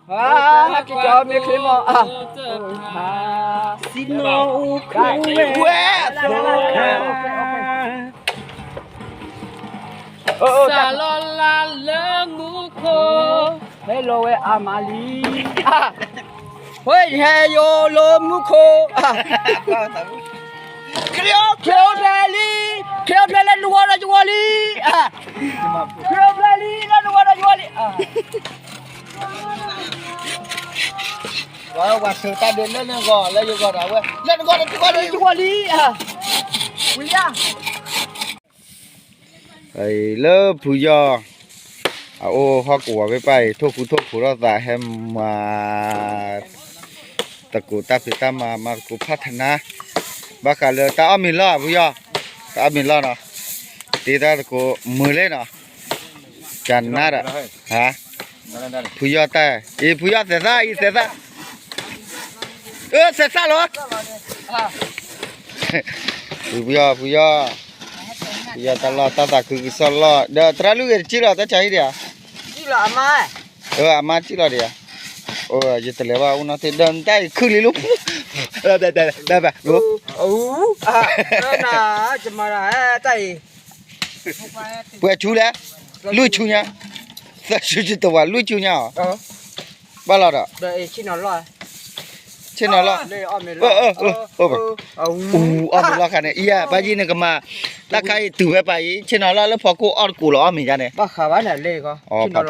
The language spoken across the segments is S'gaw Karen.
ဟါ ကၠီမ့ၢ်ချ့မး စံနီၤအိၣ်ခိဝဲ စးလီၤလၢမူခိၣ် ဟဲလီၤဝဲအမါလံ ဟဲယိၤလၢမူခိၣ် ချ့အိၣ်ဖျဲၣ်လံ ချ့အိၣ်ဖျဲၣ်လၢနဝီဒီးယဝီလံ ချ့အိၣ်ဖျဲၣ်လံ လၢနဝီဒီးယဝီလံ ဝဲဝဲထုးတၢ်ဒုးလၢနဂီၢ် လၢယဂီၢ်ဒီးဝဲ လၢနဂီၢ်ဒီးယဂီၢ်လံ ယဂီၢ်လံ ဝံၤလံ လၢဖုယီၢ် အအိၣ်ဟီၣ်ကဝီၤဖဲပၢ်အံၤ ထိၣ်ဃူထိၣ်ဖိးထီၣ်သးဟဲမၤ သကိးတၢ်ဖံးတၢ်မၤ မၤသကိးဖးထနါ ဘၣ်ဃးလၢတၢ်အီၣ်မ့ၤလီၢ် ဖုယီၢ် တၢ်အီၣ်မ့ၤလီၢ်နီၤ တ့တၢ်သကိးမုာ်လဲၣ်နီၤ ကနၤဒီး ဟါ ဖုယီၢ်တၢ် အံၤ ဖုယီၢ်သဲးသၣ် အံၤသဲးသၣ် အၢ သဲးသၣ်လီၤ ဖုယီၢ် ဖုယီၢ် ဖုယီၢ်တၢ်လီၢ်တၢ်သးခုကစီၣ်လီၢ် ဒီးသရၣ်လွံၢ်ဂ့ၤတစံၣ်လီၤ တၢ်ဆါဟံၣ်ဒံးဧါ အမါ အၢ အမါစံၣ်လီၤဒံးဧါ အိၣ် ယတလဲၤဘၣ်အိၣ်နီၢ်သ့ၣ် ဒီးနတၢ်အံၤခုၣ်လံလိၣ် ဘၣ်ဘၣ် ပှဲၤဆူလဲၣ် လွံၢ်ဆူညါ သၢဆူတဝၤ လွံၢ်ဆူညါအီၤ ဘၣ်လီၤဒီး ဆ့ၣ်နီၤလီၢ် အူအီၣ်မ့ၤလီၢ်ခါန့ၣ် အံၤ ဘၣ်ယံၤနကမၤ တၢ်ခါအံၤတုၤဖဲပၢ်အံၤ ဆ့ၣ်နီၤလီၢ်လၢဖီခိၣ်အီၣ်တကိးလီၤအီၣ်မ့ၤဒ်န့ၣ် ဘၣ်ဃးဘၣ်န့ၣ် လ့ၢ်ကီ ဆ့ၣ်နီၤလီၢ်ဖဲ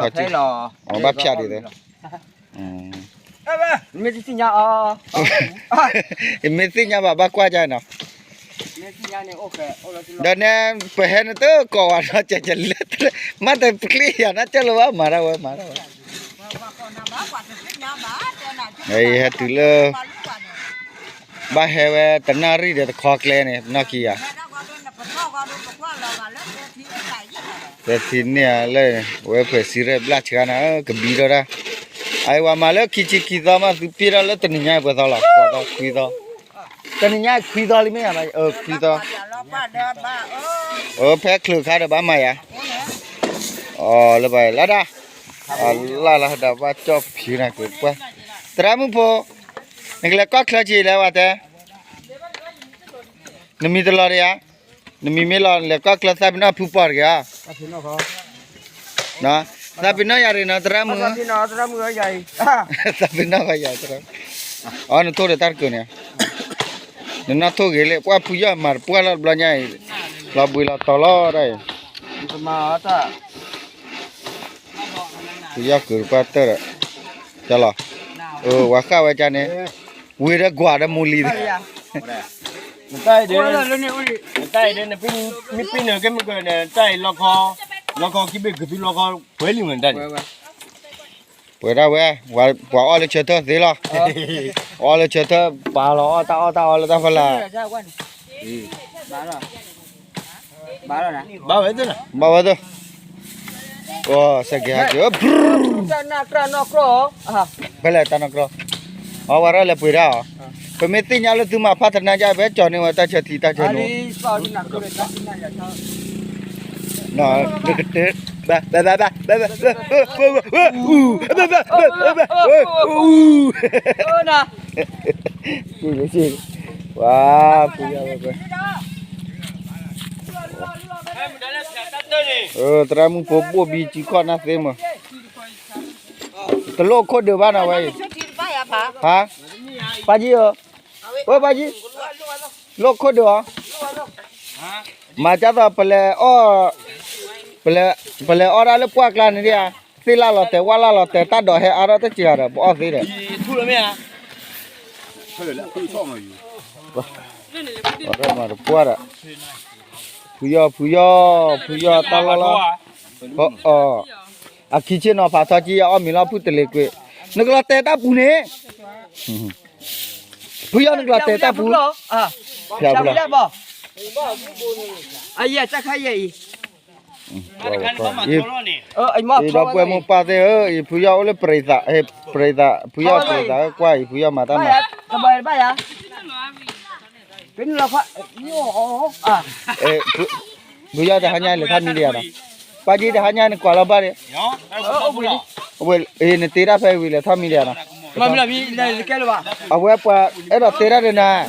လီၤ ဘၣ်ဖျါဒ်သိး မ့ၢ်သ့ၣ်ညါအီၤ မ့ၢ်သ့ၣ်ညါဘၣ်ဘၣ်ကွၢ်ကၢ်နီၤ ဒီးနဲ ပဟဲနတကိးဝဲဒီး ကဲကဲလၢ မ့ၢ်တပချ့ယၤ နကဲလၢၤဘၣ် မၤတၢ်ဝဲ မၤတၢ်ဝဲ ယဟဲတုၤလၢ ဘၣ်ဟဲဝဲတနၣ်ရံၣ်ဒီးတခီကျဲန့ၣ် နီၢ်ခံဂၤ သၢဆံန့ၣ်လၢ ဝဲဖှဲးစံရဲၣ်ဘျၣ်ဆှါနၤ ကဘံထီၣ်တၢ် အဝဲမၤလၢခံဆံခံသီမး သုပ့ၢ်ထီၣ်လၢတနံၤညါပှဲၤသီလီၤ ဃိးသီ ခွံသီ တနံၤညါခွံသီလံမ့ၢ်ဧါ ခွံသီ ဖဲချုးခါဒီးဘၣ်မၤယၤ အီၤလၢဘၣ်လၢဒၣ် အလၢ်လၢဟဒၣ်ဘၣ်ကၠီၣ်ဖံးနၤက့ၤပှၢ် သရၣ်မုၣ်ဖိ နကလဲၤကီၢ်ချၢဆံးလဲၣ်ဝဲတဲ နမံၤတလီၤတယၤ နမံၤမ့ၢ်လီၤ နလဲၤကီၢ်ချၢသးပ့ၤနီၣ်ဖုပီၢ်တဂ့ၤဧါ သးပ့ၤနီၣ်ယၤတဂ့ၤနီၤ သရၣ်မုၣ် သးပ့ၤနီၣ်ယၤ အီ နထိၣ်ဒီးတၢ်တကၢၢ်န့ၣ် နနီၢ်ထိၣ်ဂ့ၤလၢ ပှၢ်ဖုယီၢ်မၤတပှၢ်လီၤတဘျီညါအံၤ လီၤဘှံးလီၤတီၤလီၤဒၣ်အံၤ ဖုယီၢ်ကုၤတပှၢ်တၢၢ်ဒီး ကလီၤ အဝၤဃၣ်ဝဲကန့ၣ် ဝ့ၢ်ဒီးကွၢ်ဒီးမူလံ နတၢ်အံၤဒ် နတၢ်အံၤဒ် နပံနုာ်ကဲမုၢ်ကၢန့ၣ် တၢ်အံၤလီခီ လီခီခံဘ့ၣ်ကသူလီခီ ပှဲၤလံမ့ၢ်တၢ်န့ၣ် ပှဲၤဒၣ်ဝဲ ပှၤအီၣ်လၢဆၢထၢၣ်သ့လီၤ အီၣ်လၢဆၢထၢၣ် ပာ်လီၤအီၣ်တၢ်အီၣ်တၢ်အီလၢတၢ်ဖီလာ် ဘၣ်ဝဲသ့ၣ် ဘၣ်ဝဲသ့ၣ် အိ စဲက့ၤဟးက့ၤ ဖဲလဲၣ်တၢ်နီၢ်ကြီ အဝဲဒၣ်လဲၤပှ့ၤတၢ်အီၤ ပမ့ၢ်သ့ၣ်ညါလၢသုမၤဖးတနါယါ ပဟဲကၠီၤန့ၢ်ဝဲတၢ်ဆၢထံတၢ်ဆၢနူ နကတၢၢ် ဘၣ် ဘၣ် ဘၣ် ဘၣ် ဘၣ် ဘၣ် ဝါ ဖုယီၢ်ဝဲ သရၣ်မုၣ်ဖိဘိၣ်ဘံစုခီၣ်နၢ်သ့မး တလိၣ်ခိၣ်ဒုးဘၣ်နီၤဝဲအံၤ ဟါ ပၢ်ကံၣ်ဧၢ အိၣ်ပၢ်ကံၣ် လိၣ်ခိၣ်ဒုးအီၤ မၤကၢ်သိးပလဲၤအီၣ် ပလဲၤအီၣ်ဒၣ်လၢပှၢ်ကျါန့ၣ်ဒ်ဧါ သ့ၣ်လၢ်လီၤတဲာ် ဝၣ်လၢ်လီၤတဲာ် တၢ်ဒိးဟဲအါထီၣ်တစှၤဒီး ပအီၣ်သ့ဒီး မၤတပှၢ်ဒီး ဖုယီၢ် ဖုယီၢ် ဖုယီၢ်တၢ်လီၢ်လီၤ အခံဆ့ၣ်နီၤဖးထီကံ အီၣ်မ့ၤလီၤဖုတလ့ၤကွံာ် နကလီၤတဲာ်တၢ်ပူၤန့ၣ် ဖုယီၢ်နကလီၤတဲာ်တၢ်ပူၤ ဖျါဖုလီၤ အယဲၢ်တၢ်ခါယဲၢ်အံၤ ဒီပုၢ်ဝဲၢ်မိၢ်ပၢ်သ့ၣ်ဧၢ အံၤဖုယီၢ်အိၣ်လၢပြံသး ပြံသး ဖုယီၢ်ပြံသးဧၢ ကွၢ်အံၤ ဖုယီၢ်မၤတၢ်မၤ ဖုယီၢ်တဟါညါလဲၤထီၣ်မံဒံးဧါနီၤ ပှၤက့တဟါညါနကွၢ်လီၤဘၣ်န့ၣ်, ဝဲ, အ့ နတ့တၢ်ဖဲဝံၤလဲၤထီၣ်မံဒံးနီၤ, အဝဲပှၤအဲၣ်ဒိးတဲတၢ်ဒီးနၤ,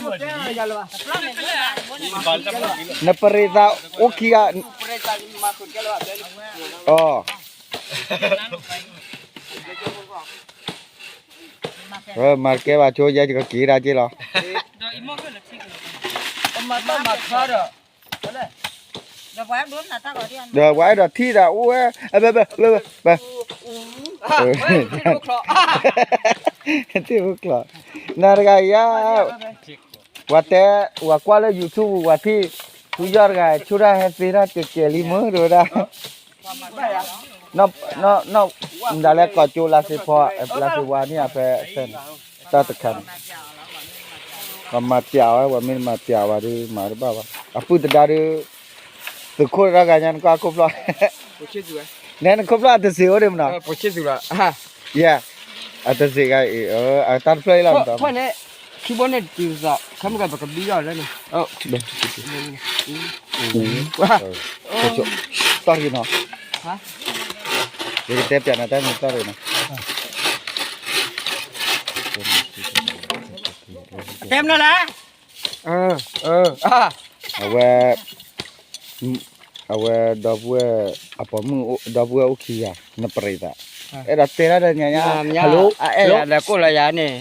နပရံးသးအိၣ်ခံဂၤ, အီ မၤတကဲဘၣ်ဆိ ယဲယကက့ၤဒၣ်က့လီၤ, ဒီးပှၤအဲၣ်ဒိးထံၣ်ဒီးအိၣ်ဝဲ, ထံၣ်ဖိကျိ, နၤတဂၤယါ, ပှၤတဲ, ပှၤကွၢ်လၢ YouTube ပူၤ ပှၤထံၣ်, ဖုယီၢ်တဂၤ ဆူၣ်တၢ်ဟဲသ့ထီၣ်ကဲကဲလံမုၢ်တဝဲဒၣ်, မတၤလဲၣ်ကိးကၠိလါစ့ဖီ, လါစ့ဝါန့ၣ်ဖဲ, တၢ်တခါန့ၣ်, ပှၤမၤပျးဝဲ, ပှၤမ့ၢ်တမၤပျးဝဲဒီး မၤတဘၣ်ဘၣ်, အပုၢ်တဒါဒီး, သုးခိၣ်တဒါဂၤညါနကွၢ်ခိၣ်ဖျီၣ်, နဲနခိၣ်ဖျီၣ်အတစ့းအိၣ်ဒံးမနီၤ, ယဲ, အတစ့းဂၤအံၤ, အတၢ်တဖျၢၣ်အံၤလီၤ, န့ၣ်, ခံဘိန့ၣ်တတုၤသး, ခီမ့ၢ်ကပကဘံယီၤလၢန့ၣ်, တီၢ်တဂ့ၤနီၤ, ယကတဲပျးနၤတၢ်မံၤတီၢ်တဂ့ၤနီၤ, တဲမနီၤလဲၣ်, အဝဲ, အဝဲဒီပုၢ်ဝဲၢ်, အပိာ်မုၣ်ဒီပုၢ်ဝဲၢ်အိၣ်ခံဂၤ, နပရံးသး, အဲၣ်ဒိးတဲတၢ်ဒီးညါညါ, ဟဲလိ, အအဲၣ်ယၤဒီးကိးလီၤယၤန့ၣ်,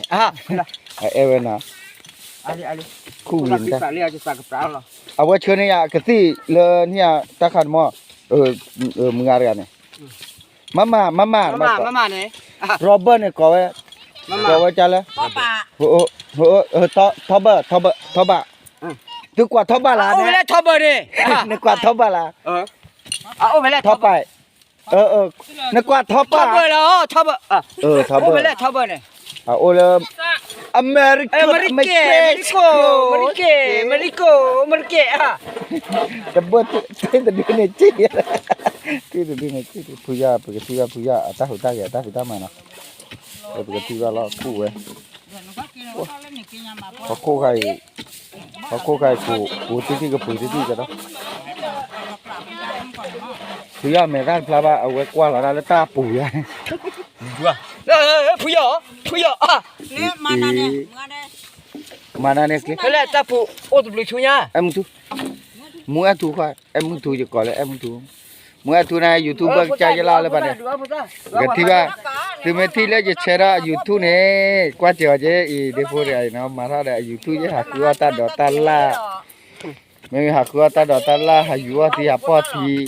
အအဲၣ်ဝဲနီၤ, ခူၣ်ဝံၤန့ၣ်, အဝဲဆှၢန့ၢ်ယၤကသံၣ်လၢန့ၣ်တၢ်ခါတမီၢ်, မုၢ်ဂၤတဂၤန့ၣ်, မမၤ, မမၤ, မမၤ, Robert န့ၣ်ကိးဝဲ, Robert ကလဲၣ်, ထီဘၢၣ်, ထီဘၢၣ်, ထီဘၢၣ်, သုကွၢ်ထီဘၢၣ်လၢ, နကွၢ်ထီဘၢၣ်လၢ, ထီဘၢၣ်, နကွၢ်ထီဘၢၣ်, ထီဘၢၣ်, ထီဘၢၣ်, အအိၣ်လၢ, အမဲရကၤ, အမဲရကၤ, အမဲရကၤ, အမဲရကၤ, တဘၣ်, တဒုန့ၣ်က့, တဒုန့ၣ်က့, ဖုယီၢ် ပကထံၣ်ဘၣ်ဖုယီၢ်အတၢ်ဟူးတၢ်ဂဲၤအတၢ်ဖံးတၢ်မၤနီၤ, ပကထံၣ်ဘၣ်လီၤခူၣ်ဝဲ, ဟီၣ်ခိၣ်ခါအံၤ, ဟီၣ်ခိၣ်ခါအံၤ ကိးတံၢ်တံၢ်ကပူၤတံၢ်တံၢ်ကဒီး, ဖုယီၢ်မဲာ်တၢ်တဖျါဘၣ် အဝဲကွၢ်လီၤတၢ်လၢတၢ်ပူၤယါ, ဖုယီၢ်, ဖုယီၢ်, မၤနၤန့ၣ်, ဖဲလဲၣ်တၢ်ပူၤအိၣ်တဘျုးဆူညါ, အဲၣ်မုၢ်ထူ, မူအဲၣ်ထူခွါ, အဲၣ်မုၢ်ထူ ယကိးလၢအဲၣ်မုၢ်ထူ, မူအဲၣ်ထူန့ၣ် YouTube ဘၣ်ကစၢ်ယလီၤလၢပှၤန့ၣ်, ကထံၣ်ဘၣ်, သုမ့ၢ်ထံၣ်လၢယဆဲးထီၣ် YouTube န့ၣ်, ကွၢ်စဲးအီၤက့အံၤ ဒ့ဖိတဂၤအံၤနီၤ မၤထီၣ်ဒီးအ YouTube ယဲဟးဃုအီၣ်တၢ်ဒိးတၢ်လၣ်, မ့မ့ၢ်ဟးဃုအီၣ်တၢ်ဒိးတၢ်လၣ် ဟးယူၤအီၣ်သံ ဟးပီၢ်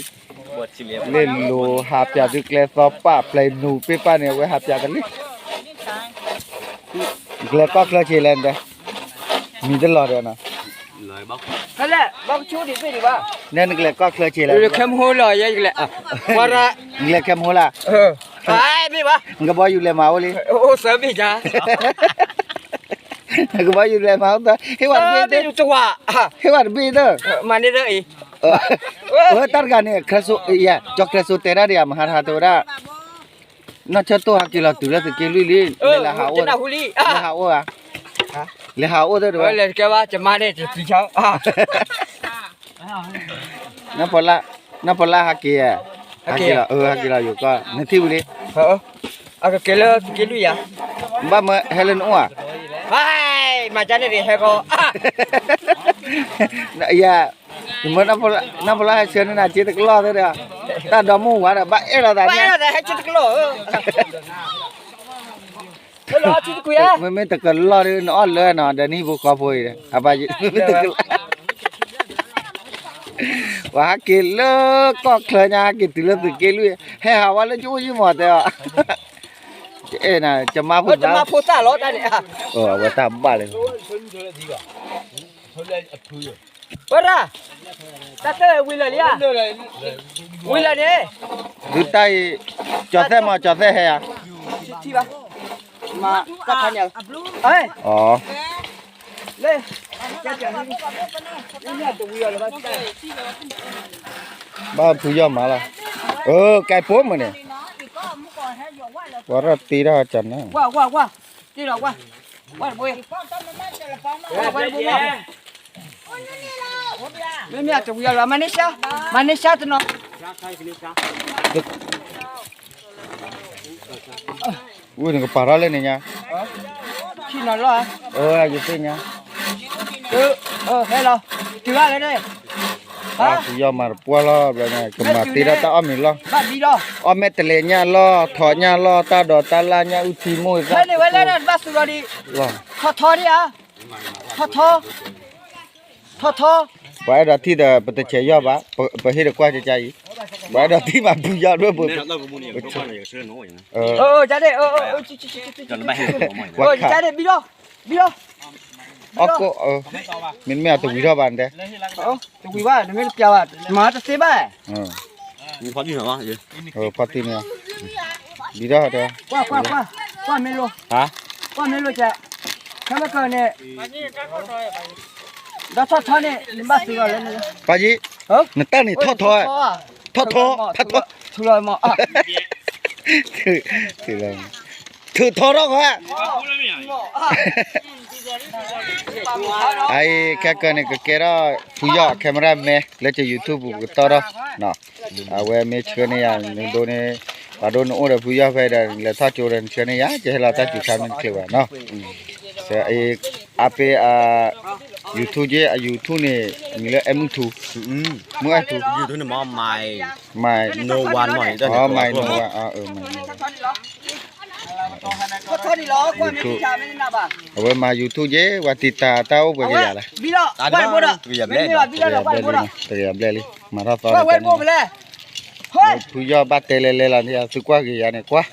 သံ, လ့ၣ်လိၤ ဟးပၠးသုကျဲသီပၣ် ပျဲနူၤပ့ၣ်ပၣ်န့ၣ် အဝဲဟးပၠးတလံ, ကျဲၤကီၢ်ချၢဆံးလဲၣ်, မံၤတလီၤဒီးနီၤ, ဖဲလဲၣ် ဘီကဆူဒံးသ့ၣ်ဒံးဘၣ်, နဲနကျဲၤကီၢ်ချၢဆံးလဲၣ်, ခဲမဟိလီၤယဲယကျဲၤ, နကျဲၤခဲမဟိလၢ, မ့ၢ်ဘၣ်, နကဘီယူၤလဲၤမၤအိၣ်လံ, အိၣ်သၢဘ့ၣ်ယါ, နကဘီယူၤလဲၤမၤအိၣ်သၢ, ဟ့ၣ်ဝဲတဘ့ၣ်သၢ, ဟ့ၣ်ဝဲတဘ့ၣ်သၢ, မၤန့ၢ်သၢအံၤ, အၢ တၢ်တဂၤန့ၣ် ကၠီကျဲးစိတဲတၢ်ဒီးယၤ မဟါတဟါတဲဝဲဒၣ် နီၢ်ဆၢတိၢ်ဟးက့ၤလီၤတုၤလၢသုးက့လွံၢ်လံ, လဲၤဟးအိၣ်, လဲၤဟးအိၣ်ဧါ, လဲၤဟးအိၣ်သၢတဝဲ, နၢ်ဖီလၢ်ဟးက့ၤ, ဟးက့ၤလီၤ, ဟးက့ၤလီၤယိၤကီၢ် နထံၣ်ဝံၤလံ, အကက့ၤလၢသုးက့လွံၢ်ယၤ, ဘၣ်မၢဟဲလၢနအိၣ်ဧါ, မၤကန့ၣ်ဒံးဟဲကီး ယၤ, နမ့ၢ်နၢ်ဖီလၢ်ဟဲဆှၢန့ၢ်နၤ က့တကလီၢ်သ့ဒီး, တၢ်ဒီမါဝၤဒီး ဘၣ်အဲၣ်လိာ်သးန့ၣ်, ဟဲဆှၢတကလီၢ်, မ့မ့ၢ်တကလီၢ်ဒီး နအီၣ်လၢနီၤ ဒီးနဟံၣ်ဖိဃီဖိအံၤ, ပှၤဟးက့ၤလၢကီၢ်ချၢညါ ဟဲက့ၤတုၤလၢသုးက့လွံၢ်, ဟဲဟးဝဲလၢကအိၣ်ယံၢ်မးတဲအီၤ, အဲၣ်နၤ ကမါဖိသၣ်, ကမါဖိသၣ်လီၤတၢ်န့ၣ်, အဝဲတၢ်ဘၣ်လၢ ဝဲဒၣ်, တၢ်တဝံၤလၢာ်လံဧါ, ဝံၤလၢာ်န့ၣ်, ဒုတၢ်အံၤ, ကၠီၤသဲၣ်မး ကၠီၤသဲၣ်ဟဲဧါ, ထံၣ်ဘၣ်, မၤ, တၢ်ခါန့ၣ်, အၢ, လၢ, ဘၣ်ဖုယီၢ်မးလီၤ, အၢ ကဲဖိမုၣ်န့ၣ်, ပှၤရၢၣ်တ့ထီၣ်ကၠီၤန့ၣ်, ဝါ, ဝါ, ဝါ, တ့လီၤဝါ, ဝါတဘိ, ဝါတဘိမး, မ့မ့ၢ်အတဝံၤအလီၤ မၤန့ၢ်စါ, မၤန့ၢ်စါတနီၤ ဝံၤနကပာ်ထီၣ်လၢန့ၣ်ညါ, ခံနီၤလီၤ, အယသ့ၣ်ညါ, ဟဲလီၤ, တုၤဘၣ်လဲၣ်န့ၣ်, ဖုယီၢ်မၤတပှၢ်လီၤ, ဘျီန့ၣ် ကမၤတ့ထီၣ်တၢ်အီၣ်မ့ၤလီၢ်, အီၣ်မ့ၢ်တလဲၤညၣ်လီၢ် ထီၣ်ညၣ်လီၢ် တၢ်ဒိးတၢ်လၢ် ညၣ်အုၣ်ထံမိၢ်သၣ်, ထီၣ်ထီၣ်ဒံးဧါ, ထီၣ်ထီၣ် ထီၣ်ထီၣ်, ပှၤအဲၣ်ဒိးထံၣ်ဒီး ပတဆဲးယီၢ်ဘၣ်, ပဟ့ၣ်တကွၢ်ကကါအံၤ, ပှၤအဲၣ်ဒိးထံၣ်မးဖုယီၢ်ဒိၣ်ဘိ, ကါန့ၣ်, ဘံလီၤ, ဘံလီၤ, မ့တမ့ၢ်အတဝံၤထီၣ်ဘၣ်နတဲ, တဝံၤဘၣ် နမ့ၢ်တပျးဘၣ် မၤတသ့ဘၣ်, ဖီတံၢ်န့ၣ်, ဘံထီၣ်ဒီး, ကွၢ်မ့ၢ်လိ, ကွၢ်မ့ၢ်လိကဲ, ခဲမ့ၢ်ကန့ၣ်, ဒီးထီၣ်ထီၣ်န့ၣ် နဘၣ်သ့လီၤလၢ, ပၢ်ယံၤ, နတၢ်န့ၣ်ထီၣ်ထီၣ်, ထီၣ်ထီၣ်, ထီၣ်ထီၣ်, ထုးလီၤမး, ထုးထီၣ်ထီၣ်ဃီ, အအံၤ ခဲကၢန့ၣ် ကကဲထီၣ်ဖုယီၢ် camera man လၢက YouTube ပူၤကတီၢ်ထီၣ်, အဝဲမ့ၢ်ဆှၢန့ၢ်ယၤ နဒိန့ၣ်, ပှၤဒိနအိၣ်ဒီးဖုယီၢ်ဖဲဒီး လဲၤထီၣ်ကၠိဒီး နဆှၢန့ၢ်ယၤ ကဟဲလီၤတၢ်စူၤခါမ့ၢ်တချုးဘၣ်နီၤ, အအံၤ, အပ့ၤအ YouTube က့ အ YouTube န့ၣ် မံၤလၢ အဲၣ်မုၢ်ထူ, မုၢ်အဲၣ်ထူ, YouTube န့ၣ်မ့ၢ် my, my no one မ့ၢ်, my no one, my no one, အဝဲမၤ YouTube က့ ပှၤတံာ်တာ် တၢ်အိၣ်ပှဲၤကယၤလဲၣ်, တကယၤဘျဲၣ်လံ, မၤထီၣ်သီ, ဖုယီၢ်ဘၣ်တဲလဲၤလဲၤလီၤန့ၣ် သုကွၢ်က့ၤယၤန့ၣ် ကွၢ်,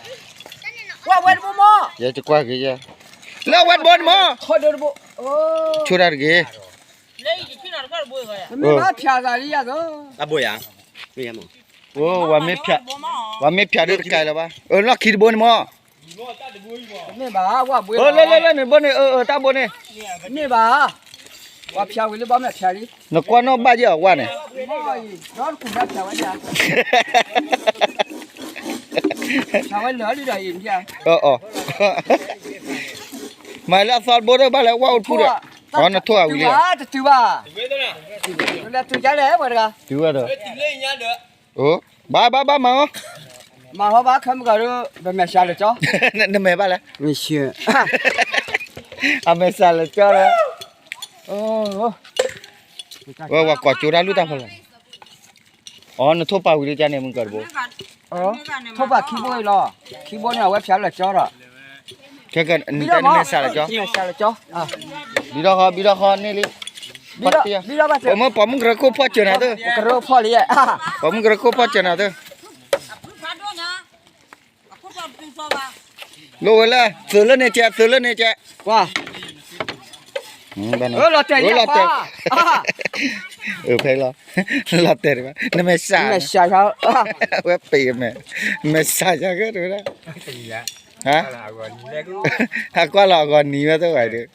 ယကွၢ်က့ၤယၤ, လၢဝဲတဘိန့ၣ်မ့ၢ်, ဆိဒၣ်တဂ့ၤ, ပှၤမ့ၢ်ဖျးဒ်တကဲလၢၤဘၣ်, အလီၢ်ခံတဘိန့ၣ်မ့ၢ်, လၢလၢလၢန့ၣ်ဘိန့ၣ် အတၢ်ဘိန့ၣ်, မ့ၢ်ဘၣ်, ပှၤဖျးဝံၤလၢဘီမ့ၢ်ဖျးလံ, နကွၢ်နီၣ်ဘၣ်ယဲၢ်အဝဲန့ၣ်, ဒီတကူၣ်ဖျးဝဲဒၣ်, ဖျးဝဲလၢာ်လံဒီးအံၤ, မၤလၢအသီတဘိဒီး ဘၣ်လၢဝဲအိၣ်တပူၤဒီး, အနထိၣ်အဝံၤလံ, တတုၤဘၣ်, တုၤဘၣ်, တုၤဝဲဒီး ဘၣ်ဘၣ်ဘၣ်မၤအီၤ, မၤဟီဘၣ်ခဲမုၢ်ဂီၤဒီး ပမဲာ်ဆှးလၢာ်ကၠီ, နမဲာ်ဘၣ်လဲၣ်, အမဲာ်ဆှးလၢာ်ကၠီလီၤ, ဝဲကိးကၠိတၢ်လူၢ်တၢ်ဖီလာ်, အနထိၣ်ပာ်ဝံၤလံကန့ၣ် မုၢ်ကီၢ်တဘိ, ထိၣ်ပာ်ခံဘိအံၤလီၤ, ခံဘိန့ၣ်အဝဲဖျးလၢာ်ကၠီဒီး, ခဲကနမဲာ်ဆှးလၢာ်ကၠီ, ဘံထီၣ်ဃီ ဘံထီၣ်ဃီန့ၣ်လံ, ပမ့ၢ်ပိာ်မုၣ်ကရၢခိၣ်ဖီၣ်စၢၤနၤသၢ, ကရၢဖီၣ်လံ, ပိာ်မုၣ်ကရၢခိၣ်ဖီၣ်စၢၤနၤသၢ, လိၣ်ဝဲလၢ သုးလၢန့ၣ်ကဲ သုးလၢန့ၣ်ကဲ, ကွၢ်, လီၤတဲာ်, ဖဲလီၤ, လီၤတဲာ်တဘၣ် နမဲာ်ဆှး, ဝဲပ့ၤမဲာ်, မဲာ်ဆှးယၤကဲတဝဲဒၣ်, ဟးကွၢ်လီၤအဂီၢ်နံၤဝဲသ့ၣ်ဝဲဒီး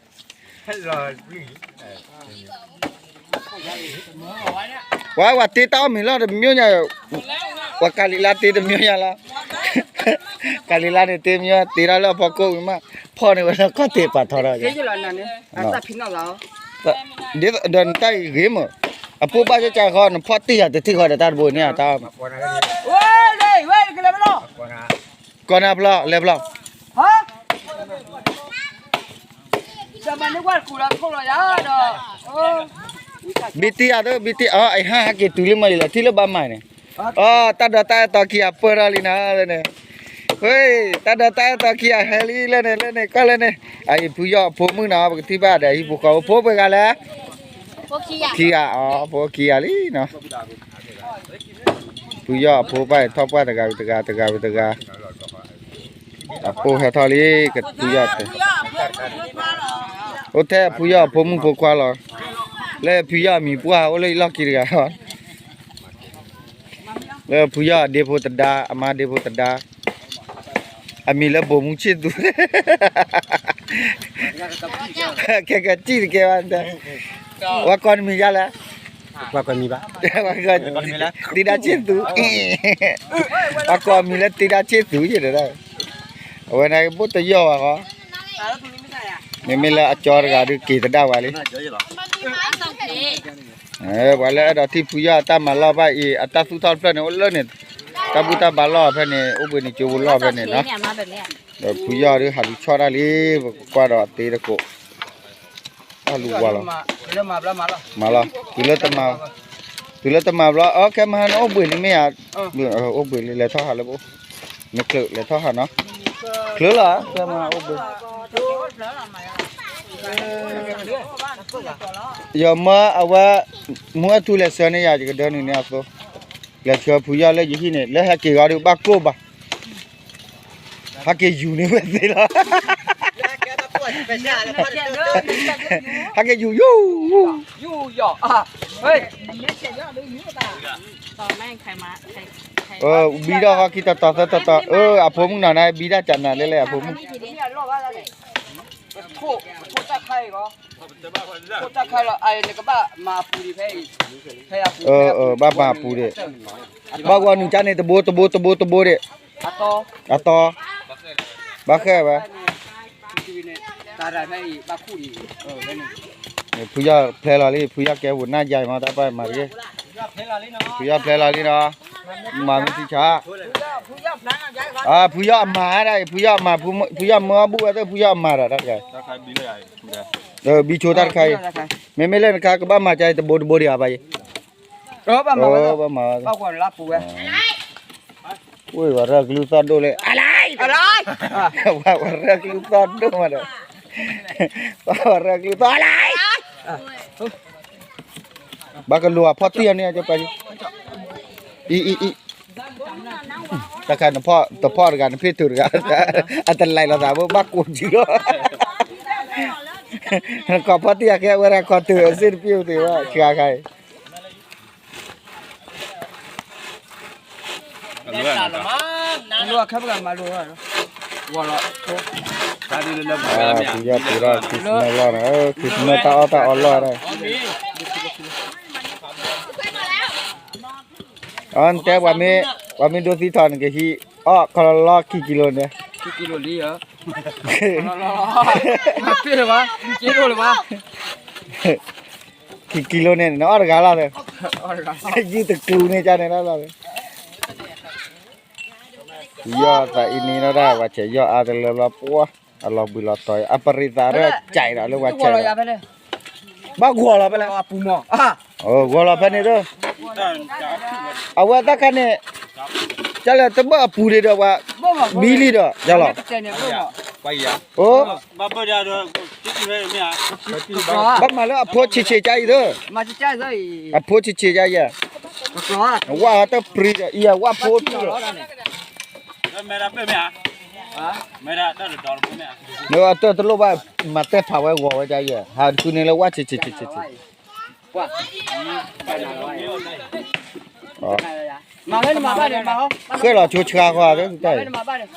ဝဲ ဝဲတ့တၢ်အီၣ်မ့ၤလီၤတမံၤညါ, ဝဲကၤလံၤလါတ့တမံၤညါလီၤ, ကၤလံၤလါန့ၣ်တ့မံၤ တ့ထီၣ်လၢအဖီခိၣ်ဝံၤမး, ဖီၣ်န့ၢ်ဝဲလၢကီၢ်တ့ၢ်ပာ်ထီၣ်ထီၣ်, ဒီးနတၢ်ဂ့ၤမး, အပိၢ်ဘၣ်ကကဃီ နဖီၣ်တ့ၢ်ယၤတထံၣ်ဃီဒီးတၢ်တဘိန့ၣ်တၢ် ကိးနၤဖျီ လဲၤဖျီ, ဘံတံၢ်အသး ဘံတံၢ်အီၤ အဟးဟးက့ၤတုၤလံမးလံလီၤ ထံၣ်လၢဘၣ်မၤန့ၣ်, အီ တၢ်ဒီးတၢ်အဲၣ်တီခံဂၤပၢၢ်ထီၣ်လံနၤလၢန့ၣ်, ဝဲ တၢ်ဒီးတၢ်အဲၣ်တီခံဂၤဟဲလံလၢန့ၣ် လၢန့ၣ် ကွၢ်လၢန့ၣ်, အအံၤဖုယီၢ်အဖိမုၣ်နီၤ ပကထံၣ်ဘၣ်ဒီး ဟံၣ်ဖိဃီဖိပှဲၤဂၤလဲၣ်, ခံဂၤအီၤ ဖိခံဂၤလံနီၤ ဖုယီၢ်အဖိပၢ်အံၤ ထီၣ်ပှၢ်တဂၤဝံၤတဂၤ တဂၤဝံၤတဂၤ, အပိၢ်ဟဲထီၣ်လံ, ဖုယီၢ်, အိၣ်ထဲဖုယီၢ်အဖိမုၣ်ဖိခွါလီၤ, လၢဖုယီၢ်အမံၤပှၢ်အိၣ်လၢလီၢ်ခံတဂၤလီၤ, လၢဖုယီၢ်အဒ့ဖိသဒါ အမါဒ့ဖိသဒါ, အမံၤလၢဘိၣ်မူဆ့ၣ်သူ, ခဲကစံၣ်တကဲဘၣ်, ဝဲကိးနမံၤယါလဲၣ် တံဒါဆ့ၣ်သူ, အကိးမံၤလၢတံဒါဆ့ၣ်သူယဲၢ်ဒီး, အဝဲန့ၣ်ဘိၣ်တယီၢ်ဘၣ်ဃီ, မ့မ့ၢ်လၢအကၠီတဂၤဒုးက့ၤသဒၣ်ဝဲလံ, ပှၤလၢအဲၣ်ဒိးထံၣ်ဖုယီၢ်အတၢ်မၤလီၢ်ဘၣ်အံၤ အတၢ်သူၣ်ထီၣ်တဖျၢၣ်န့ၣ် အိၣ်လၢန့ၣ် တၢ်ဘူၣ်တၢ်ဘါလီၢ်ဖဲန့ၣ် အိၣ်ဘှံးနံၤကၠိဖိလီၢ်ဖဲန့ၣ်နီၤ. ဒီးဖုယီၢ်ဒုးဟးလူၤဆီၣ်တၢ်လံ ပကကွၢ်ဒီးအသ့တကိး တၢ်လူၤဝါလီၤ. မၤလီၤ တုၤလၢတမၤ တုၤလၢတမၤဘျီ အခဲမဟါန့ၣ်အိၣ်ဘှံးလံမ့ၢ်ဧါ. အိၣ်ဘှံးလံ လဲၤထီၣ်ဟးလၢပအိၣ် မ့ၢ်ချုးလဲၤထီၣ်ဟးနီၤ. ချုးလီၤ ခဲမဟါအိၣ်ဘှံး ယမၢအဝဲ မူအထူလဲၤဆှၢန့ၢ်ယၤ ယကဒၢနုာ်န့ၢ်အသိ လဲၤဆှၢဖုယီၢ်လၢယဟံၣ်န့ၣ် လၢဟဲက့ၤဂီၤဒုးဘၣ်ကိၢ်ဘၣ် ဟဲက့ၤယူၤန့ၢ်ဝဲသ့လီၤ. ဟဲက့ၤယူၤယူၤ ဘံထီၣ်ဃီခံတီၤတီၤသၢတီၤတီၤ အဖိမုၣ်နီၤန့ၣ် ဘံဒၣ်ကနၤလဲၣ်လဲၣ် အဖိမုၣ် ဘၣ်မၤအပူၤဒံး ဘၣ်ဂီၤနုာ်ကါန့ၣ် တဘိတဘိတဘိတဘိဒံး အတီ ဘၣ်ဃဲဝဲ ဖုယီၢ်ဖျဲလီၤလံ ဖုယီၢ်ကဲဝိၢ်နၢ်ယါအံၤမး တၢ်ပၢ်မၤတက့ၢ် ဖုယီၢ်ဖျဲလီၤလံနီၤ မၤမ့ၢ်သံဆါ ဖုယီၢ်အမၤဒၣ်အံၤ ဖုယီၢ်အမၤ ဖုယီၢ်မၢအီၣ်ဘူၣ်ဝဲသ့ၣ် ဖုယီၢ်အမၤဒီးတၢ်တခါအံၤ ဘံဆိတၢ်တခါအံၤ မ့မ့ၢ်လၢနခါကဘၣ်မၤကါအံၤ တဘိတဘိဒံးဧါဘၣ်ယံၤ ဘၣ်မၤဝဲ ဝဲပှၤရၢၢ်ကလုၢ်သီၣ်ဒိၣ်လၢ အလါ ပှၤရၢၢ်ကလုၢ်သီၣ်ဒိၣ်မးဒီး ပှၤရၢၢ်ကလုၢ်သီၣ်လါ ဘၣ်ကလူၤအဖီၣ်တံၢ်အီၤန့ၣ် အံၤ အံၤ အံၤ တၢ်ခါနဖီၣ်တဖီၣ်တဂၤ နဖ့ၣ်ထုးတဂၤ အတလဲၤလိာ်သးဘၣ်ကိးစုလီၤ နကိးဖီၣ်တံၢ်အဃဲဝဲဒၣ်ခီတုၤအစ့ၣ်တပ့ၢ်သ့ၣ်ဝဲ ဆှါခါအံၤ ဖုယီၢ်ပူၤဒီး Christmas လီၢ်န့ၣ် Christmas တၢ်အီၣ်တၢ်အီလီၢ်ဒီး အတဲ ပှၤမ့ၢ်ဒိသံထီၣ် နကဟံးအီၣ်ခီလီလီၢ်ခံကံလိန့ၣ် ခံကံလိန့ၣ် နအီၣ်တဂၤလီၤ ယုၢ်တကျူန့ၣ်ကန့ၣ်လီၤ ယီၢ်သးအံၤန့ၣ်လီၤဒၣ် ပှၤဆဲးယီၢ်အါတလၢဘျီ ပှၤ အလီၤဘှံးလီၤတီၤ အပရံးသးရၢၢ်ကဲးဒီးလၢပှၤဆဲး ဘၣ်ဂီၤလီၤဖဲလဲၣ် ဂီၤလီၤဖဲန့ၣ်ဒီး အဝဲတၢ်ခါန့ၣ် ကလဲၣ်တဘၣ်အပူၤဒံးဒီးပှၤ ဘံလံဒီး ယလီၤ အိ ဘၣ်မၤလၢအဖိဆံးဆံးကါအံၤသၢ အဖိဆံးဆံးကါအံၤ ဝၣ်တၢ်ပြံဒီး အံၤဝၣ်ဖိတုၤဒီး မ့ၢ်အတၢ်တလိၣ်ဘၣ် မၤတဲဖးဝဲဂီၤဝဲဒ်အံၤ ဟးတကုန့ၣ်လၢဝၣ်ဆံးဆံးဆံးဆံးဆံး ဃဲၢ်လီၤဆိဆှါဃီ တၢ်အံၤ ပှၤ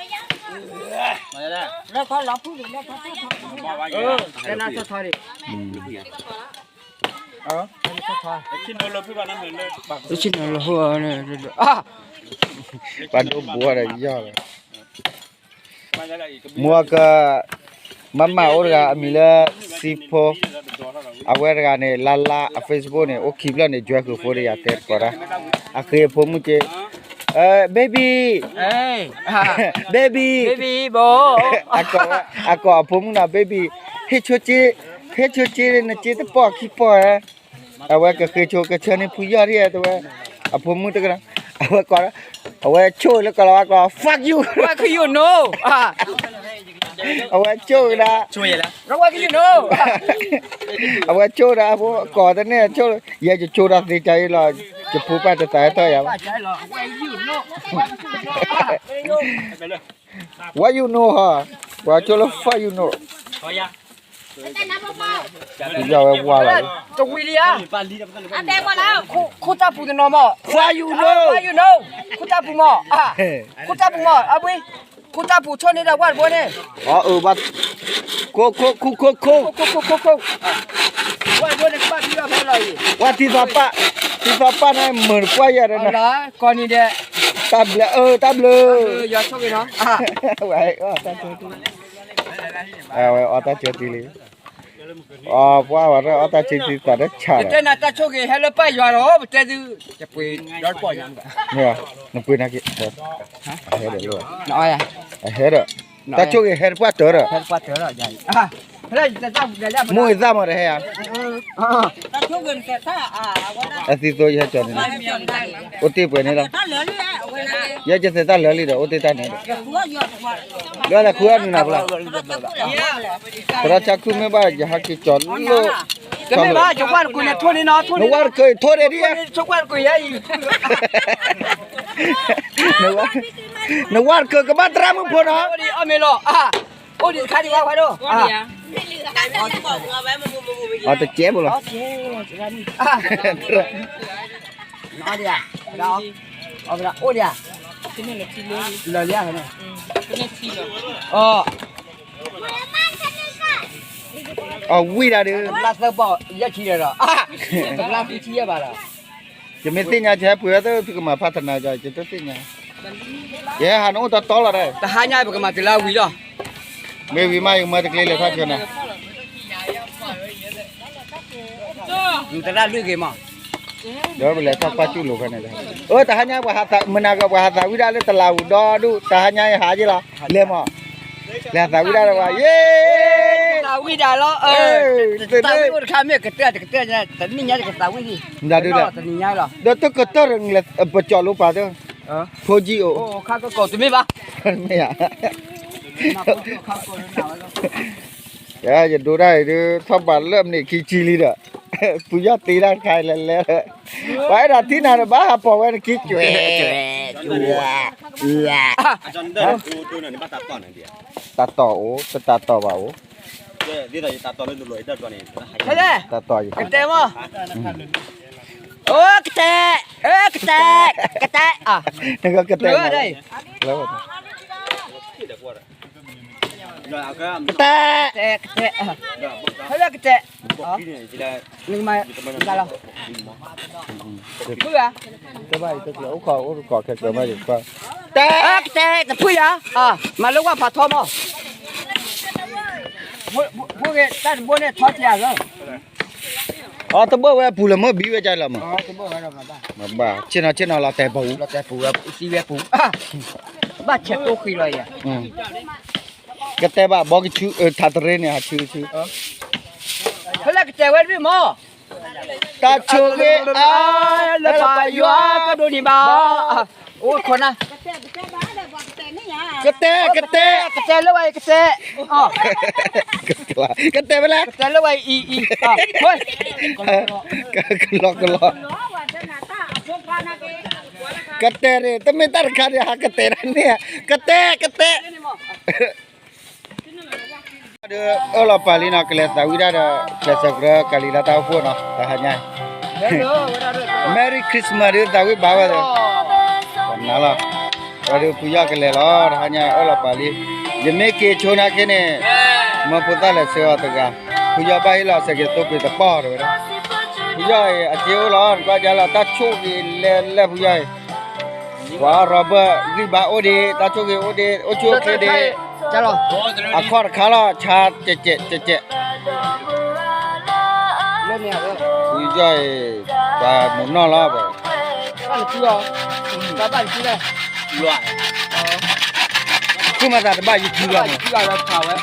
ဒိဘိဒီးယီၢ်လီၤ မိၢ်က မၤမၤအိၣ်တဂၤ အမံၤလၢ စံဖိ အဝဲတဂၤန့ၣ် လါလါ အ Facebook န့ၣ် အိၣ်ခံဖျၢၣ်န့ၣ် ယွဲဃုာ်ဖိဒီးယၤတဲတကိးတၢ် အဃ့အဖိမုၣ်က့ baby baby အကိးအဖိမုၣ်နီၤ baby ဟ့ၣ်ဆိက့ ဟ့ၣ်ဆိက့ နက့တပီၢ်ခံပီၢ်ဧါ အဝဲကဃ့ဆိကဆၢန့ၢ်ဖုယီၢ်ဒ်တဲဝဲ အဖိမုၣ်တကနၣ် အဝဲကိး အဝဲဆိၣ်လၢကလီၤဝါကျိာ် fuck you fuck you no အဝဲဆိၣ်ကဒါ အဝဲဆိၣ်ဒၣ်အဖိကိးတန့ၢ်ဆိၣ် ယဲယဆိၣ်ဒၣ်သ့ကါအံၤလီၤ ယဖိပၢ်တသးဟဲထီၣ်ယၤဘၣ် what you know ဟီ ပှၤဆိၣ်လၢ fuck you no ယဝဲဝါလီၤ တဝံၤလံဧါ ခိၣ်တၢ်ပူၤတနီၤမး what you know what you know ခိၣ်တၢ်ပူၤမး ခိၣ်တၢ်ပူၤမး အဝံ ခိၣ်တၢ်ပူၤဆိၣ်န့ၢ်ဒီးဝၣ်တဘိန့ၣ် အၢ ဘၣ် ခိၣ်ခိၣ်ခိၣ်ခိၣ်ခိၣ် ဝၣ်တဘိန့ၣ်ကဘၣ်ဖံးဘၣ်ဖဲလီၤအံၤ ဝၣ်ထံသီပၢ် ထံသီပၢ်န့ၣ်မုာ်တပှၢ်ယဲၢ်ဒီး ကီၢ်နံၤဒဲး တၢ်ဘျၢ အၢ တၢ်ဘျၢ ယွၤဆိၣ်ဂ့ၤနီၤ ဝဲအီၣ်တၢ်ကၢတံၢ် ဝဲအီၣ်တၢ်ကၢတံၢ်လံ အပှၤဝဲဒၣ်အီၣ်တၢ်ဆံးသံသးတဆးဒီး တဲနၤတၢ်ဆိၣ်ဂ့ၤဟဲလၢပၢ်ယွၤလီၤ ပတဲသု နပှ့ၤနာ်က့ အဟဲဒီး တၢ်ဆိၣ်ဂ့ၤဟဲတပှၢ်တၢၢ်ဒီး မိၢ်အသၣ်မးတဟဲဧါ အသံသိယဟဲကၠီၤန့ၣ်လီၤ အိၣ်တ့ၢ်ပှဲၤန့ၣ်လီၤ ယဲယသဲးတၢ်လၢာ်လံဒီး အိၣ်တ့ၢ်တၢ်န့ၣ်ဒီး လၢလၢခူအနုာ်နၤဖျါ သရၣ်ဆါခုမ့ၢ်ဘၣ် ယဟးက့ၤကၠီၤလိၣ် တမ့ၢ်ဘၣ် ယကွၢ်တကူန့ၣ် ထိၣ်န့ၣ်နီၤ ထိၣ်န့ၣ် နဝၢ်တကၢၢ်ထိၣ်ဒဲးဒ် ယကွၢ်တကူယဲအံၤ နဝၢ်တကၢၢ်ကဘၣ်သရၣ်မုၣ်ဖိနီၤ အီၣ်မ့ၤလီၤ အိၣ်ဒံးတခါဒံးဘၣ်ဖးဒိၣ် အတကဲးဘိလီၤ အိၣ်ဒံးဧါ လၢာ်လံဧါ အဝံၣ်ဒၣ်ဒီး တဘျါသၢပီၢ်ယဲၢ်ဆံဒီး တဘျါသံဆံယဲၢ်ဘၣ်ဒီး ယမ့ၢ်သ့ၣ်ညါ ယဟဲပှ့ၤဝဲသုကမၤဖးတနၤကီး ယတသ့ၣ်ညါ ယဟဲဟးနအိၣ်တီတီလီၤဒီး တဟါညါပကမၤတုၤလၢအဝံၤလီၤ မ့ၢ်ဝံၤမး ယကမၤတကျ့လဲၤထီၣ်ဆၢနၤ နတရၣ်လွံၢ်ဂ့ၤမး ဒီးပလဲၤထီၣ်ကွၢ်ကၠူၣ်လိာ်ဖဲန့ၣ်ဒီး အၢ တဟါညါပှၤဟးသး မုၢ်နၤကီးပှၤဟးသးဝံၣ်ဒၣ်လၢတလးအူဒီဒူၣ် တဟါညါယဟးက့ၤလီၤ လဲၤမး လဲၤဟးသးဝံၣ်ဒၣ်ဒီးပှၤ ယ့ သးဝံၣ်အိၣ်တခါမ့ၢ်ကတၢၢ်တကတၢၢ် တနံၣ်ညါတကသးဝံၣ်ဒံး ဒီးတကတၢၢ် ပကၠီၣ်လိပာ်တၢ် ဖိကံအိၣ် မ့ၢ်ဧါ ယဒိတၢ်အံၤဒုး ထီၣ်ဘးလၢမနံၤခံဆံလံဒီး ပူၤယီၢ်တ့တၢ်တခါလဲၤလဲၤ ပှၤအဲၣ်ဒိးထံၣ်နၤဒီးဘၣ်ဟးပိာ်ဝဲနခံကွဲး တၢ်တီၢ်အိၣ် တၢ်တီၢ်ဘၣ်အိၣ် တၢ်တီၢ်ယကတဲမး အိၣ်ကတဲ ကတဲ ကတဲ နကကတဲမး ကတဲ ကတဲ ဟဲလၢကတဲ နမၤလီၤ ဖုဂၤ တဘၣ်အံၤတကျဲၤအိၣ်ခိးအိၣ်တကိးခဲကျၢၤဘၣ်ယခွါ တဲ ကတဲ တဖုယၤ မၤလၢဝၢ်ဖးထီမး ဖိဂ့ၤတၢ်တဘိန့ၣ်ထီတယၤလီၤ အီ တဘိဝဲအပူၤလၢမ့ၢ်ဘံဝဲကလီၤမး မ့ၢ်ဘၣ် ဆ့ၣ်နီၤဆ့ၣ်နီၤလီၤတဲာ်ပူၤ လီၤတဲာ်ပူၤဝဲပူၤ သံဝဲပူၤ ဘၣ်ဆဲးတိၢ်ဃံလီၤယၤ ကတဲဘၣ်ဘီကဆူ ထးတရ့န့ၣ် ဟးဆူဆူ ဖဲလၢကတဲဝဲတဘ့ၣ်မး တၢ်ဆိၣ်ဂ့ၤအါ လၢပၢ်ယွၤကဒိးန့ၢ်ဘၣ် အိၣ်ခိးနၤ ကတဲ ကတဲ ကတဲလၢဝဲအံၤ ကတဲ ကတဲဝဲလဲၣ် ကတဲလၢဝဲအံၤ အံၤ ကလီကလီ ကတဲန့ၣ် တမ့ၢ်တၢ်တခါန့ၣ် ဟးကတဲတၢ်န့ၣ် ကတဲ ကတဲ ဒီးအၢၣ်လီၤပာ်လံနီၤ ကလဲၤသးဝံၣ်ဒၣ်ဒီး ကျဲးစၢးကြၢးကၤလံၤလၢတၢ်အိၣ်ဖှိၣ်နီၤ တဟါညါ Merry Christmas ဒီးသးဝံၣ်ဘၣ်ဝဲဒီး နၤလီၤ ဝဲဒီးဖုယီၢ်ကလဲၤလီၤ တဟါညါအၢၣ်လီၤပာ်လံ ယမ့ၢ်က့ၤဆိနၤခဲန့ၣ် မၢဖိသၣ်လဲၤဆှၢအီၤတဂၤ ဖုယီၢ်ဘၣ်ဟ့ၣ်လီၤစဲးက့ၤသိပ့ၤတပီၢ်တဝဲဒၣ် ဖုယီၢ်အံၤ အစ့အိၣ်လီၤ နကွၢ်ကလီၤ တၢ်ဆိၣ်ဂ့ၤလဲၤလဲၤဖုယီၢ်အံၤ ပှၤ Robert ဂံၢ်ဘါအိၣ်ဒံး တၢ်ဆိၣ်ဂ့ၤအိၣ်ဒံး အိၣ်ဆူၣ်အိၣ်ချ့ဒံး အခီၣ်တခါလီၤ ဆါကဲးကဲးကဲးကဲး ဖုယီၢ်အံၤ ပှၤမုၢ်နီၢ်လီၤ ပှၤ ခုမၤသးတဘၣ်ယထံလီၤမး ပှၤလၢအဲၣ်ဒိးထံၣ်ဖု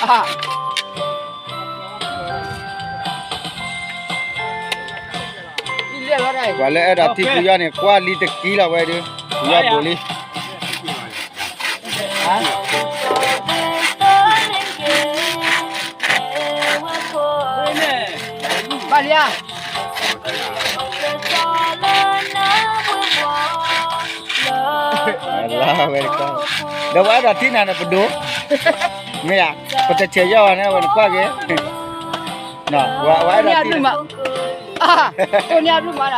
ယီၢ်န့ၣ် ကွၢ်လံတကံလီၤဝဲဒုး ဖုယီၢ်ဘိးလံ ဘၣ်လံဧါ လါဝဲတကီၢ် ဒီးဝဲအဲၣ်ဒိးထံၣ်နၤန့ၣ်ပဒိ မ့ၢ်ဧါ ပတဆဲးယီၢ်အီၤန့ၣ် ဝဲနကွၢ်က့ၤ ဝဲအဲၣ်ဒိးထံၣ်နၤ တိၢ်န့ၢ်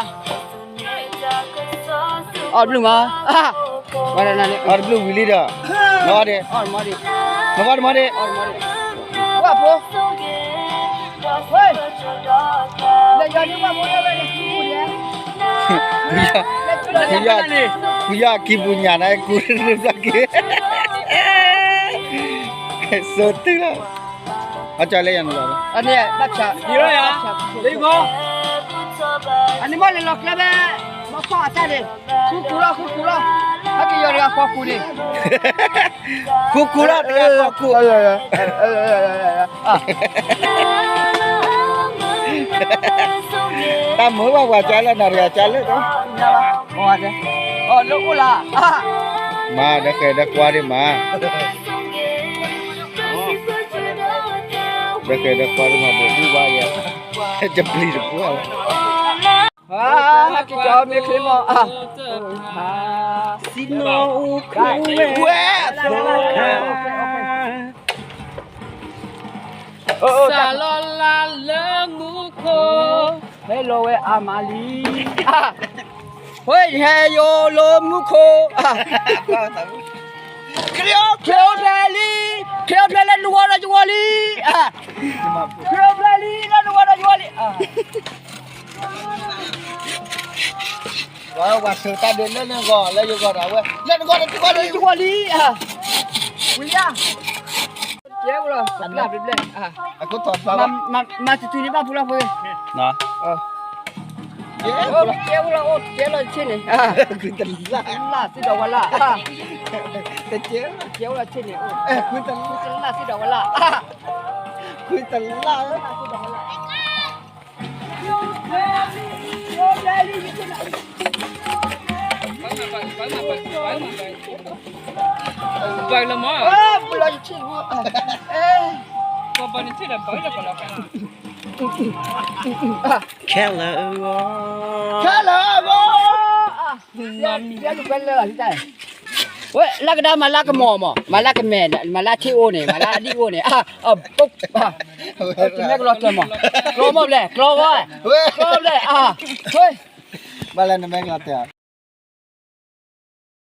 အဘျုးမးလီၤ အီၣ်ဘျုးမး အီၣ်တဘျုးဝံၤလံဒီး နအီၣ်ဒံး နအီၣ်တမီၢ်ဒံး ဝၣ်ဖိ ဖုယီၢ်ခံပူၤညါန့ၣ် ကူတဘျီက့ၤ စိတုၤလီၤ အကၢ်လၢယၤန့ၣ်လီၤ, အန့ၣ်ဘၣ်ဆၣ်, လၢယဂီၢ်, အန့ၣ်မ့ၢ်လဲၤလီၤကျဲဘဲ, ဘၣ်ဖီၣ်အတၢ်န့ၣ်, ဃုကူလီၤ ဃုကူလီၤ, ဟဲက့ၤယီၤတဂၤဃီကူန့ၣ်, ဃုကူလီၤ တဂၤဃီကူ, တၢ်မုာ်ဘၣ်ပှၤကၢလၢနီၢ်တဂၤကၢလၢ, အီၤလၢအိၣ်လၢ, မၤဒီးဃဲၤဒီးကွၢ်ဒံးမး ဒီးဃဲၤဒီးကွၢ်ဒံးမး ဘိးဘုဘၣ်ယၤ, တပျံၤတပှၢ်လီၤ, ဟဲက့ၤကၠီမ့ၢ်ချ့မီၤ, စံၣ်နီၤအိၣ်ခိးဝဲ, ဝဲ, စးလီၤလၢမူခိၣ်, ဟဲလီၤဝဲအါမးလံ, ဟဲယိာ်လၢမူခိၣ်, ခရံာ်အိၣ်ဖျဲၣ်လံ, ခရံာ်အိၣ်ဖျဲၣ်လၢနဂီၢ်ဒီးယဂီၢ်လံ, ခရံာ်အိၣ်ဖျဲၣ်လံ လၢနဂီၢ်ဒီးယဂီၢ်လံ, ဝဲဝဲထုးတၢ်ဒုးလၢနဂီၢ်လၢယဂီၢ်ဒီးဝဲ, လၢနဂီၢ်ဒီးယဂီၢ်လံ, ဝံၤယါ, ကဲအိၣ်လီၤ, ဘျဲၣ်ဘျဲၣ်, မၤတတုၤန့ၣ်ဘၣ်ဖူလီၤဖိ, ကဲအိၣ်လီၤအိၣ်ကဲလီၤဆ့ၣ်န့ၣ်, လၢ်သ့ဒီးဝဲလၢ်, ကဲအိၣ်လီၤဆ့ၣ်န့ၣ်, လၢ်သ့ဒီးဝဲလၢ်, ခွံတလၢ်, ခွံတလၢ်, ပၢ်လၢမး, ပၢ်လၢမး, ခဲလၢာ်ဂီၤ, ခဲလၢာ်ဂီၤ, ဝဲလၢကဒါမၤလၢကမီၤမး, မၤလၢကမဲာ်, မၤလၢထံအိၣ်န့ၣ်, မၤလၢအဒံၣ်အိၣ်န့ၣ်, တမဲကလီၤတဲာ်မး, ကျီမီၢ်ဘျဲၣ်, ကျီဂီၤ, ကျီဘျဲၣ်, ဘၣ်လၢနမဲကလီၤတဲာ်